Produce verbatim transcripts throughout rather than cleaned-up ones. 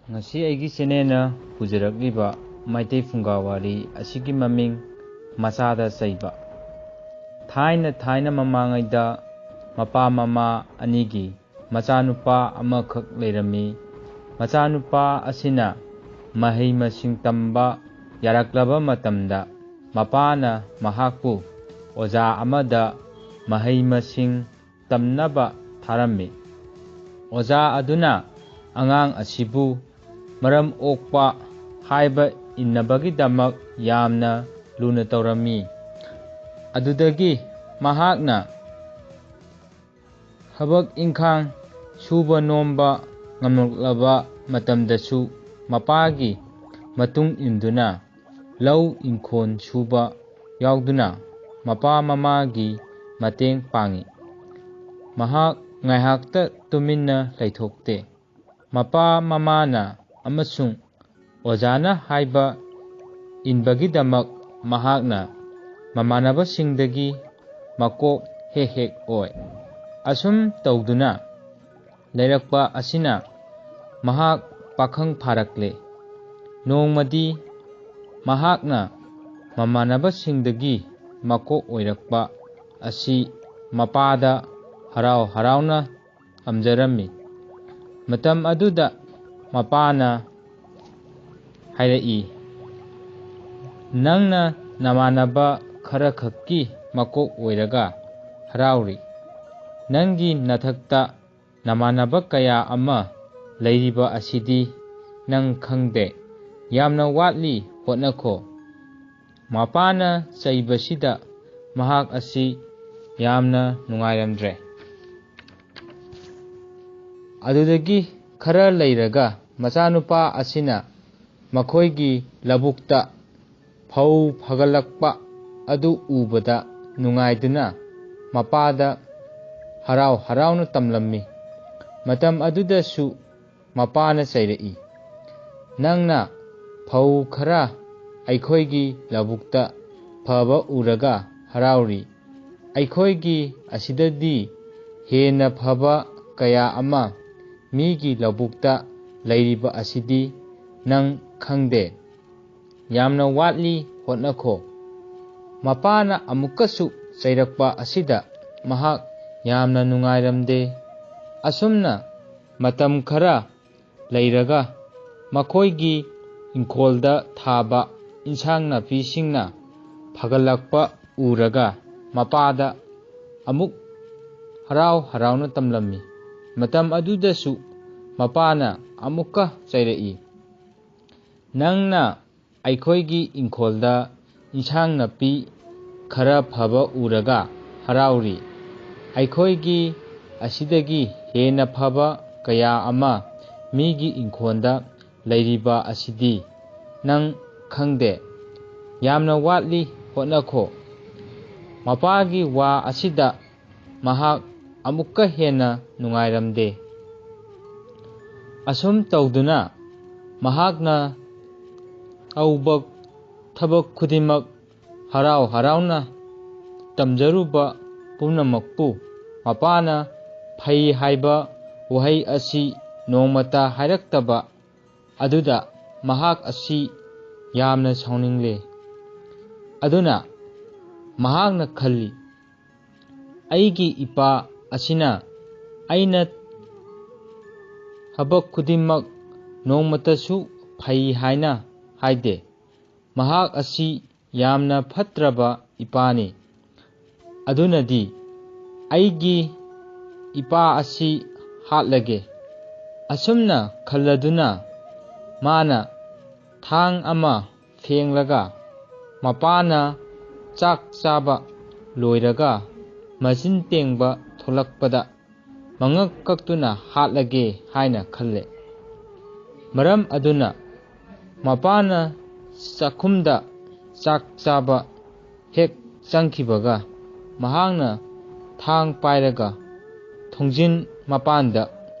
ꯉꯁꯤ ꯑꯩꯒꯤ ꯆꯦꯅꯦꯜꯅ ꯄꯨꯖꯔꯛꯂꯤꯕ ꯃꯩꯇꯩ ꯐꯨꯡꯒꯥ ꯋꯥꯔꯤ ꯑꯁꯤꯒꯤ ꯃꯃꯤꯡ ꯃꯆꯥꯗ ꯆꯩꯕ꯫ ꯊꯥꯏꯅ ꯊꯥꯏꯅ ꯃꯃꯥꯡꯉꯩꯗ ꯃꯄꯥ ꯃꯃꯥ ꯑꯅꯤꯒꯤ ꯃꯆꯥꯅꯨꯄꯥ ꯑꯃꯈꯛ ꯂꯩꯔꯝꯃꯤ꯫ ꯃꯆꯥꯅꯨꯄꯥ ꯑꯁꯤꯅ ꯃꯍꯩ ꯃꯁꯤꯡ ꯇꯝꯕ ꯌꯥꯔꯛꯂꯕ ꯃꯇꯝꯗ ꯃꯄꯥꯅ ꯃꯍꯥꯛꯄꯨ ꯑꯣꯖꯥ ꯑꯃꯗ ꯃꯍꯩ ꯃꯁꯤꯡ ꯇꯝꯅꯕ ꯊꯥꯔꯝꯃꯤ꯫ ꯑꯣꯖꯥ ꯑꯗꯨꯅ ꯑꯉꯥꯡ ꯑꯁꯤꯕꯨ ꯃꯔꯝ ꯑꯣꯛꯄ ꯍꯥꯏꯕ ꯏꯟꯅꯕꯒꯤꯗꯃꯛ ꯌꯥꯝꯅ ꯂꯨꯅ ꯇꯧꯔꯝꯃꯤ꯫ ꯑꯗꯨꯗꯒꯤ ꯃꯍꯥꯛꯅ ꯊꯕꯛ ꯏꯪꯈꯥꯡ ꯁꯨꯕ ꯅꯣꯝꯕ ꯉꯝꯂꯛꯂꯕ ꯃꯇꯝꯗꯁꯨ ꯃꯄꯥꯒꯤ ꯃꯇꯨꯡ ꯏꯟꯗꯨꯅ ꯂꯧ ꯏꯪꯈꯣꯜ ꯁꯨꯕ ꯌꯥꯎꯗꯨꯅ ꯃꯄꯥ ꯃꯃꯥꯒꯤ ꯃꯇꯦꯡ ꯄꯥꯡꯏ꯫ ꯃꯍꯥꯛ ꯉꯥꯏꯍꯥꯛꯇ ꯇꯨꯃꯤꯟꯅ ꯂꯩꯊꯣꯛꯇꯦ꯫ ꯃꯄꯥ ꯃꯃꯥꯅ ꯑꯃꯁꯨꯡ ꯑꯣꯖꯥꯅ ꯍꯥꯏꯕ ꯏꯟꯕꯒꯤꯗꯃꯛ ꯃꯍꯥꯛꯅ ꯃꯃꯥꯟꯅꯕꯁꯤꯡꯗꯒꯤ ꯃꯀꯣꯛ ꯍꯦꯛ ꯍꯦꯛ ꯑꯣꯏ꯫ ꯑꯁꯨꯝ ꯇꯧꯗꯨꯅ ꯂꯩꯔꯛꯄ ꯑꯁꯤꯅ ꯃꯍꯥꯛ ꯄꯥꯈꯪ ꯐꯥꯔꯛꯂꯦ꯫ ꯅꯣꯡꯃꯗꯤ ꯃꯍꯥꯛꯅ ꯃꯃꯥꯟꯅꯕꯁꯤꯡꯗꯒꯤ ꯃꯀꯣꯛ ꯑꯣꯏꯔꯛꯄ ꯑꯁꯤ ꯃꯄꯥꯗ ꯍꯔꯥꯎ ꯍꯔꯥꯎꯅ ꯇꯝꯖꯔꯝꯃꯤ꯫ ꯃꯇꯝ ꯑꯗꯨꯗ ꯃꯄꯥꯅ ꯍꯥꯏꯔꯛꯏ, "ꯅꯪꯅ ꯅꯃꯥꯟꯅꯕ ꯈꯔꯈꯛꯀꯤ ꯃꯀꯣꯛ ꯑꯣꯏꯔꯒ ꯍꯔꯥꯎꯔꯤ꯫ ꯅꯪꯒꯤ ꯅꯊꯛꯇ ꯅꯃꯥꯟꯅꯕ ꯀꯌꯥ ꯑꯃ ꯂꯩꯔꯤꯕ ꯑꯁꯤꯗꯤ ꯅꯪ ꯈꯪꯗꯦ꯫ ꯌꯥꯝꯅ ꯋꯥꯠꯂꯤ, ꯍꯣꯠꯅꯈꯣ꯫" ꯃꯄꯥꯅ ꯆꯩꯕꯁꯤꯗ ꯃꯍꯥꯛ ꯑꯁꯤ ꯌꯥꯝꯅ ꯅꯨꯡꯉꯥꯏꯔꯝꯗ꯭ꯔꯦ꯫ ꯑꯗꯨꯗꯒꯤ ꯈꯔ ꯂꯩꯔꯒ ꯃꯆꯥꯅꯨꯄꯥ ꯑꯁꯤꯅ ꯃꯈꯣꯏꯒꯤ ꯂꯧꯕꯨꯛꯇ ꯐꯧ ꯐꯒꯠꯂꯛꯄ ꯑꯗꯨ ꯎꯕꯗ ꯅꯨꯡꯉꯥꯏꯗꯨꯅ ꯃꯄꯥꯗ ꯍꯔꯥꯎ ꯍꯔꯥꯎꯅ ꯇꯝꯂꯝꯃꯤ꯫ ꯃꯇꯝ ꯑꯗꯨꯗꯁꯨ ꯃꯄꯥꯅ ꯆꯩꯔꯛꯏ, "ꯅꯪꯅ ꯐꯧ ꯈꯔ ꯑꯩꯈꯣꯏꯒꯤ ꯂꯧꯕꯨꯛꯇ ꯐꯕ ꯎꯔꯒ ꯍꯔꯥꯎꯔꯤ꯫ ꯑꯩꯈꯣꯏꯒꯤ ꯑꯁꯤꯗꯗꯤ ꯍꯦꯟꯅ ꯐꯕ ꯀꯌꯥ ꯑꯃ ꯃꯤꯒꯤ ꯂꯧꯕꯨꯛꯇ ꯂꯩꯔꯤꯕ ꯑꯁꯤꯗꯤ ꯅꯪ ꯈꯪꯗꯦ꯫ ꯌꯥꯝꯅ ꯋꯥꯠꯂꯤ, ꯍꯣꯠꯅꯈꯣ꯫ ꯃꯄꯥꯅ ꯑꯃꯨꯛꯀꯁꯨ ꯆꯩꯔꯛꯄ ꯑꯁꯤꯗ ꯃꯍꯥꯛ ꯌꯥꯝꯅ ꯅꯨꯡꯉꯥꯏꯔꯝꯗꯦ꯫ ꯑꯁꯨꯝꯅ ꯃꯇꯝ ꯈꯔ ꯂꯩꯔꯒ ꯃꯈꯣꯏꯒꯤ ꯏꯪꯈꯣꯜꯗ ꯊꯥꯕ ꯏꯟꯁꯥꯡ ꯅꯥꯄꯤꯁꯤꯡꯅ ꯐꯒꯠꯂꯛꯄ ꯎꯔꯒ ꯃꯄꯥꯗ ꯑꯃꯨꯛ ꯍꯔꯥꯎ ꯍꯔꯥꯎꯅ ꯇꯝꯂꯝꯃꯤ꯫ ꯃꯇꯝ ꯑꯗꯨꯗꯁꯨ ꯃꯄꯥꯅ ꯑꯃꯨꯛꯀ ꯆꯩꯔꯛꯏ, "ꯅꯪꯅ ꯑꯩꯈꯣꯏꯒꯤ ꯏꯪꯈꯣꯜꯗ ꯏꯟꯁꯥꯡ ꯅꯥꯄꯤ ꯈꯔ ꯐꯕ ꯎꯔꯒ ꯍꯔꯥꯎꯔꯤ꯫ ꯑꯩꯈꯣꯏꯒꯤ ꯑꯁꯤꯗꯒꯤ ꯍꯦꯟꯅ ꯐꯕ ꯀꯌꯥ ꯑꯃ ꯃꯤꯒꯤ ꯏꯪꯈꯣꯜꯗ ꯂꯩꯔꯤꯕ ꯑꯁꯤꯗꯤ ꯅꯪ ꯈꯪꯗꯦ꯫ ꯌꯥꯝꯅ ꯋꯥꯠꯂꯤ, ꯍꯣꯠꯅꯈꯣ꯫" ꯃꯄꯥꯒꯤ ꯋꯥ ꯑꯁꯤꯗ ꯃꯍꯥꯛ ꯑꯃꯨꯛꯀ ꯍꯦꯟꯅ ꯅꯨꯡꯉꯥꯏꯔꯝꯗꯦ꯫ ꯑꯁꯨꯝ ꯇꯧꯗꯨꯅ ꯃꯍꯥꯛꯅ ꯇꯧꯕ ꯊꯕꯛ ꯈꯨꯗꯤꯡꯃꯛ ꯍꯔꯥꯎ ꯍꯔꯥꯎꯅ ꯇꯝꯖꯔꯨꯕ ꯄꯨꯝꯅꯃꯛꯄꯨ ꯃꯄꯥꯅ ꯐꯩ ꯍꯥꯏꯕ ꯋꯥꯍꯩ ꯑꯁꯤ ꯅꯣꯡꯃꯇ ꯍꯥꯏꯔꯛꯇꯕ ꯑꯗꯨꯗ ꯃꯍꯥꯛ ꯑꯁꯤ ꯌꯥꯝꯅ ꯁꯥꯎꯅꯤꯡꯂꯦ꯫ ꯑꯗꯨꯅ ꯃꯍꯥꯛꯅ ꯈꯜꯂꯤ, "ꯑꯩꯒꯤ ꯏꯄꯥ ꯑꯁꯤꯅ ꯑꯩꯅ ꯊꯕꯛ ꯈꯨꯗꯤꯡꯃꯛ ꯅꯣꯡꯃꯇꯁꯨ ꯐꯩ ꯍꯥꯏꯅ ꯍꯥꯏꯗꯦ꯫ ꯃꯍꯥꯛ ꯑꯁꯤ ꯌꯥꯝꯅ ꯐꯠꯇ꯭ꯔꯕ ꯏꯄꯥꯅꯤ꯫ ꯑꯗꯨꯅꯗꯤ ꯑꯩꯒꯤ ꯏꯄꯥ ꯑꯁꯤ ꯍꯥꯠꯂꯒꯦ꯫" ꯑꯁꯨꯝꯅ ꯈꯜꯂꯗꯨꯅ ꯃꯥꯅ ꯊꯥꯡ ꯑꯃ ꯐꯦꯡꯂꯒ ꯃꯄꯥꯅ ꯆꯥꯛ ꯆꯥꯕ ꯂꯣꯏꯔꯒ ꯃꯆꯤꯟ ꯇꯦꯡꯕ ꯊꯣꯛꯂꯛꯄꯗ ꯃꯉꯛ ꯀꯛꯇꯨꯅ ꯍꯥꯠꯂꯒꯦ ꯍꯥꯏꯅ ꯈꯜꯂꯦ꯫ ꯃꯔꯝ ꯑꯗꯨꯅ ꯃꯄꯥꯅ ꯆꯥꯛꯈꯨꯝꯗ ꯆꯥꯛ ꯆꯥꯕ ꯍꯦꯛ ꯆꯪꯈꯤꯕꯒ ꯃꯍꯥꯛꯅ ꯊꯥꯡ ꯄꯥꯏꯔꯒ ꯊꯣꯡꯖꯤꯟ ꯃꯄꯥꯟꯗ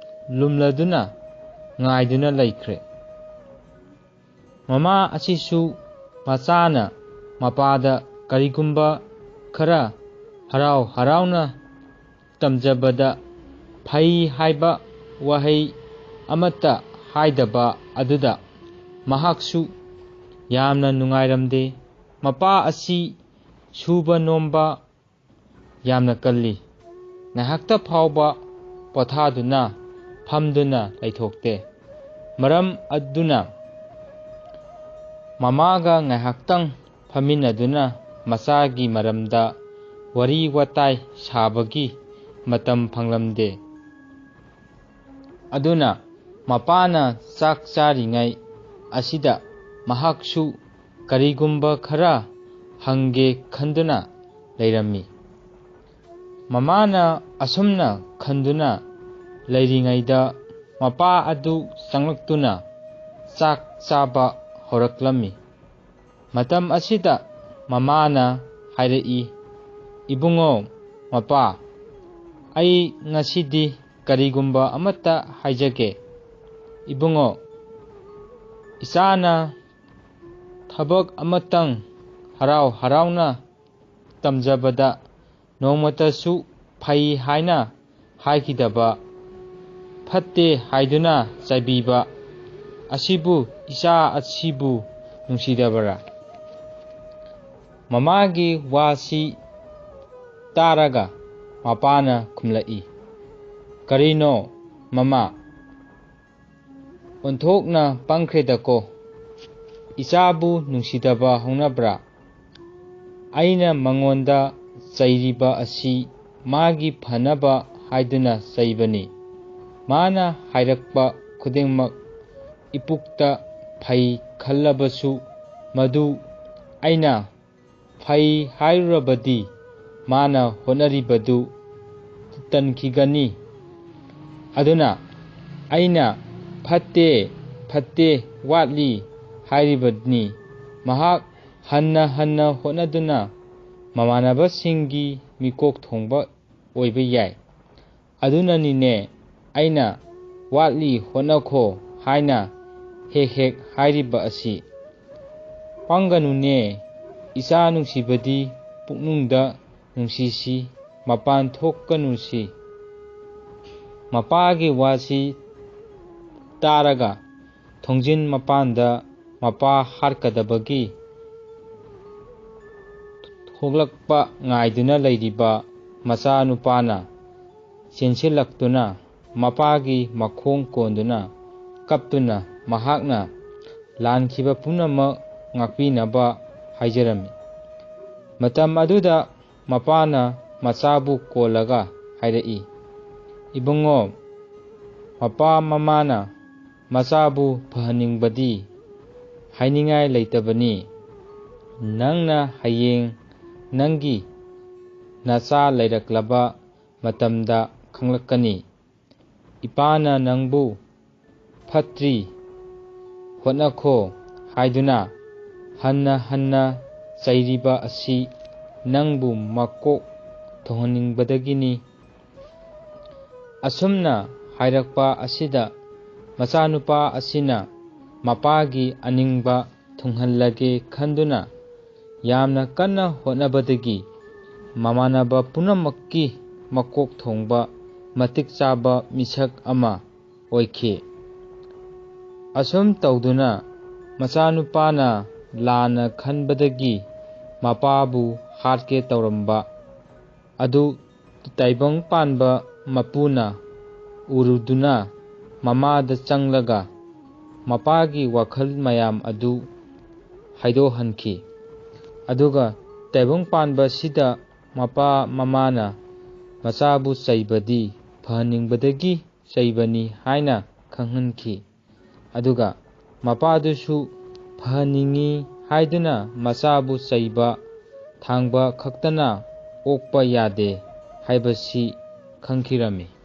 ꯂꯨꯝꯂꯗꯨꯅ ꯉꯥꯏꯗꯨꯅ ꯂꯩꯈ꯭ꯔꯦ꯫ ꯃꯃꯥ ꯑꯁꯤꯁꯨ ꯃꯆꯥꯅ ꯃꯄꯥꯗ ꯀꯔꯤꯒꯨꯝꯕ ꯈꯔ ꯍꯔꯥꯎ ꯍꯔꯥꯎꯅ ꯇꯝꯖꯕꯗ ꯐꯩ ꯍꯥꯏꯕ ꯋꯥꯍꯩ ꯑꯃꯠꯇ ꯍꯥꯏꯗꯕ ꯑꯗꯨꯗ ꯃꯍꯥꯛꯁꯨ ꯌꯥꯝꯅ ꯅꯨꯡꯉꯥꯏꯔꯝꯗꯦ꯫ ꯃꯄꯥ ꯑꯁꯤ ꯁꯨꯕ ꯅꯣꯝꯕ ꯌꯥꯝꯅ ꯀꯜꯂꯤ꯫ ꯉꯥꯏꯍꯥꯛꯇ ꯐꯥꯎꯕ ꯄꯣꯊꯥꯗꯨꯅ ꯐꯝꯗꯨꯅ ꯂꯩꯊꯣꯛꯇꯦ꯫ ꯃꯔꯝ ꯑꯗꯨꯅ ꯃꯃꯥꯒ ꯉꯥꯏꯍꯥꯛꯇꯪ ꯐꯝꯃꯤꯟꯅꯗꯨꯅ ꯃꯆꯥꯒꯤ ꯃꯔꯝꯗ ꯋꯥꯔꯤ ꯋꯥꯇꯥꯏ ꯁꯥꯕꯒꯤ ꯃꯇꯝ ꯐꯪꯂꯝꯗꯦ꯫ ꯑꯗꯨꯅ ꯃꯄꯥꯅ ꯆꯥꯛ ꯆꯥꯔꯤꯉꯩ ꯑꯁꯤꯗ ꯃꯍꯥꯛꯁꯨ ꯀꯔꯤꯒꯨꯝꯕ ꯈꯔ ꯍꯪꯒꯦ ꯈꯟꯗꯨꯅ ꯂꯩꯔꯝꯃꯤ꯫ ꯃꯃꯥꯅ ꯑꯁꯨꯝꯅ ꯈꯟꯗꯨꯅ ꯂꯩꯔꯤꯉꯩꯗ ꯃꯄꯥ ꯑꯗꯨ ꯆꯪꯂꯛꯇꯨꯅ ꯆꯥꯛ ꯆꯥꯕ ꯍꯧꯔꯛꯂꯝꯃꯤ꯫ ꯃꯇꯝ ꯑꯁꯤꯗ ꯃꯃꯥꯅ ꯍꯥꯏꯔꯛꯏ, "ꯏꯕꯨꯡꯉꯣ, ꯃꯄꯥ, ꯑꯩ ꯉꯁꯤꯗꯤ ꯀꯔꯤꯒꯨꯝꯕ ꯑꯃꯠꯇ ꯍꯥꯏꯖꯒꯦ꯫ ꯏꯕꯨꯡꯉꯣ, ꯏꯆꯥꯅ ꯊꯕꯛ ꯑꯃꯇꯪ ꯍꯔꯥꯎ ꯍꯔꯥꯎꯅ ꯇꯝꯖꯕꯗ ꯅꯣꯡꯃꯇꯁꯨ ꯐꯩ ꯍꯥꯏꯅ ꯍꯥꯏꯈꯤꯗꯕ, ꯐꯠꯇꯦ ꯍꯥꯏꯗꯨꯅ ꯆꯩꯕꯤꯕ ꯑꯁꯤꯕꯨ ꯏꯆꯥ ꯑꯁꯤꯕꯨ ꯅꯨꯡꯁꯤꯗꯕꯔꯥ?" ꯃꯃꯥꯒꯤ ꯋꯥꯁꯤ ꯇꯥꯔꯒ ꯃꯄꯥꯅ ꯈꯨꯝꯂꯛꯏ, "ꯀꯔꯤꯅꯣ ꯃꯃꯥ? ꯑꯣꯟꯊꯣꯛꯅ ꯄꯪꯈ꯭ꯔꯦꯗꯀꯣ꯫ ꯏꯆꯥꯕꯨ ꯅꯨꯡꯁꯤꯗꯕ ꯍꯧꯅꯕ꯭ꯔꯥ? ꯑꯩꯅ ꯃꯉꯣꯟꯗ ꯆꯩꯔꯤꯕ ꯑꯁꯤ ꯃꯥꯒꯤ ꯐꯅꯕ ꯍꯥꯏꯗꯨꯅ ꯆꯩꯕꯅꯤ꯫ ꯃꯥꯅ ꯍꯥꯏꯔꯛꯄ ꯈꯨꯗꯤꯡꯃꯛ ꯏꯄꯨꯛꯇ ꯐꯩ ꯈꯜꯂꯕꯁꯨ ꯃꯗꯨ ꯑꯩꯅ ꯐꯩ ꯍꯥꯏꯔꯨꯔꯕꯗꯤ ꯃꯥꯅ ꯍꯣꯠꯅꯔꯤꯕꯗꯨ ꯇꯟꯈꯤꯒꯅꯤ꯫ ꯑꯗꯨꯅ ꯑꯩꯅ ꯐꯠꯇꯦ, ꯐꯠꯇꯦ, ꯋꯥꯠꯂꯤ ꯍꯥꯏꯔꯤꯕꯅꯤ꯫ ꯃꯍꯥꯛ ꯍꯟꯅ ꯍꯟꯅ ꯍꯣꯠꯅꯗꯨꯅ ꯃꯃꯥꯟꯅꯕꯁꯤꯡꯒꯤ ꯃꯤꯀꯣꯛ ꯊꯣꯡꯕ ꯑꯣꯏꯕ ꯌꯥꯏ꯫ ꯑꯗꯨꯅꯅꯤꯅꯦ ꯑꯩꯅ ꯋꯥꯠꯂꯤ ꯍꯣꯠꯅꯈꯣ ꯍꯥꯏꯅ ꯍꯦꯛ ꯍꯦꯛ ꯍꯥꯏꯔꯤꯕ ꯑꯁꯤ꯫ ꯄꯪꯒꯅꯨꯅꯦ, ꯏꯆꯥ ꯅꯨꯡꯁꯤꯕꯗꯤ ꯄꯨꯛꯅꯨꯡꯗ ꯅꯨꯡꯁꯤꯁꯤ, ꯃꯄꯥꯟ ꯊꯣꯛꯀꯅꯨꯁꯤ꯫" ꯃꯄꯥꯒꯤ ꯋꯥꯁꯤ ꯇꯥꯔꯒ ꯊꯣꯡꯖꯤꯟ ꯃꯄꯥꯟꯗ ꯃꯄꯥ ꯍꯥꯠꯀꯗꯕꯒꯤ ꯊꯣꯛꯂꯛꯄ ꯉꯥꯏꯗꯨꯅ ꯂꯩꯔꯤꯕ ꯃꯆꯥꯅꯨꯄꯥꯅ ꯆꯦꯟꯁꯤꯜꯂꯛꯇꯨꯅ ꯃꯄꯥꯒꯤ ꯃꯈꯣꯡ ꯀꯣꯟꯗꯨꯅ ꯀꯞꯇꯨꯅ ꯃꯍꯥꯛꯅ ꯂꯥꯟꯈꯤꯕ ꯄꯨꯝꯅꯃꯛ ꯉꯥꯛꯄꯤꯅꯕ ꯍꯥꯏꯖꯔꯝꯃꯤ꯫ ꯃꯇꯝ ꯑꯗꯨꯗ ꯃꯄꯥꯅ ꯃꯆꯥꯕꯨ ꯀꯣꯜꯂꯒ ꯍꯥꯏꯔꯛꯏ, "ꯏꯕꯨꯡꯉꯣ, ꯃꯄꯥ ꯃꯃꯥꯅ ꯃꯆꯥꯕꯨ ꯐꯍꯟꯅꯤꯡꯕꯗꯤ ꯍꯥꯏꯅꯤꯡꯉꯥꯏ ꯂꯩꯇꯕꯅꯤ꯫ ꯅꯪꯅ ꯍꯌꯦꯡ ꯅꯪꯒꯤ ꯅꯆꯥ ꯂꯩꯔꯛꯂꯕ ꯃꯇꯝꯗ ꯈꯪꯂꯛꯀꯅꯤ꯫ ꯏꯄꯥꯅ ꯅꯪꯕꯨ ꯐꯠꯇ꯭ꯔꯤ, ꯍꯣꯠꯅꯈꯣ ꯍꯥꯏꯗꯨꯅ ꯍꯟꯅ ꯍꯟꯅ ꯆꯩꯔꯤꯕ ꯑꯁꯤ ꯅꯪꯕꯨ ꯃꯀꯣꯛ ꯊꯣꯡꯍꯟꯅꯤꯡꯕꯗꯒꯤꯅꯤ"꯫ ꯑꯁꯨꯝꯅ ꯍꯥꯏꯔꯛꯄ ꯑꯁꯤꯗ ꯃꯆꯥꯅꯨꯄꯥ ꯑꯁꯤꯅ ꯃꯄꯥꯒꯤ ꯑꯅꯤꯡꯕ ꯊꯨꯡꯍꯜꯂꯒꯦ ꯈꯟꯗꯨꯅ ꯌꯥꯝꯅ ꯀꯟꯅ ꯍꯣꯠꯅꯕꯗꯒꯤ ꯃꯃꯥꯟꯅꯕ ꯄꯨꯝꯅꯃꯛꯀꯤ ꯃꯀꯣꯛ ꯊꯣꯡꯕ ꯃꯇꯤꯛ ꯆꯥꯕ ꯃꯤꯁꯛ ꯑꯃ ꯑꯣꯏꯈꯤ꯫ ꯑꯁꯨꯝ ꯇꯧꯗꯨꯅ ꯃꯆꯥꯅꯨꯄꯥꯅ ꯂꯥꯟꯅ ꯈꯟꯕꯗꯒꯤ ꯃꯄꯥꯕꯨ ꯍꯥꯠꯀꯦ ꯇꯧꯔꯝꯕ ꯑꯗꯨ ꯇꯥꯏꯕꯪ ꯄꯥꯟꯕ ꯃꯄꯨꯅ ꯎꯔꯨꯗꯨꯅ ꯃꯃꯥꯗ ꯆꯪꯂꯒ ꯃꯄꯥꯒꯤ ꯋꯥꯈꯜ ꯃꯌꯥꯝ ꯑꯗꯨ ꯍꯥꯏꯗꯣꯛꯍꯟꯈꯤ꯫ ꯑꯗꯨꯒ ꯇꯥꯏꯕꯪ ꯄꯥꯟꯕꯁꯤꯗ ꯃꯄꯥ ꯃꯃꯥꯅ ꯃꯆꯥꯕꯨ ꯆꯩꯕꯗꯤ ꯐꯍꯟꯅꯤꯡꯕꯗꯒꯤ ꯆꯩꯕꯅꯤ ꯍꯥꯏꯅ ꯈꯪꯍꯟꯈꯤ꯫ ꯑꯗꯨꯒ ꯃꯄꯥꯗꯨꯁꯨ ꯐꯍꯟꯅꯤꯡꯏ ꯍꯥꯏꯗꯨꯅ ꯃꯆꯥꯕꯨ ꯆꯩꯕ ꯊꯥꯡꯕ ꯈꯛꯇꯅ ꯑꯣꯛꯄ ꯌꯥꯗꯦ ꯍꯥꯏꯕꯁꯤ ꯈꯪꯈꯤꯔꯝꯃꯤ꯫